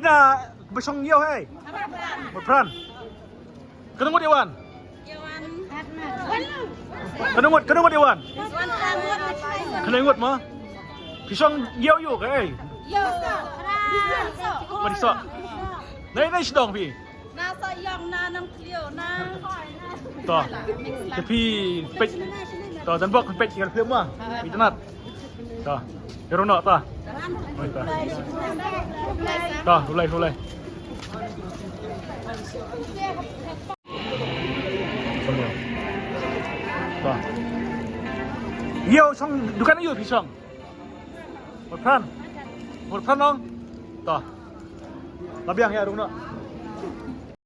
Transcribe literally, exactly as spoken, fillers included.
Na ba shong ïew hei. Mut pran. Kano ngut ïa wan? Kano ngut, kano ngut ïa wan? Kano ngut mo? Phi shong ïew ïew ka ei. Ba dei soh. Nei nei sdong phi. Na sa yong na nang kliu na. To. Te phi peit. To, jan bok peit ka film ma. Phi tnat. To. Hero no to. Oi, to. To, ulai ulai. To. Ïew shong dukan ïew phi shong. Mut pran. Mut pran nong. To. La biang ïa rung no.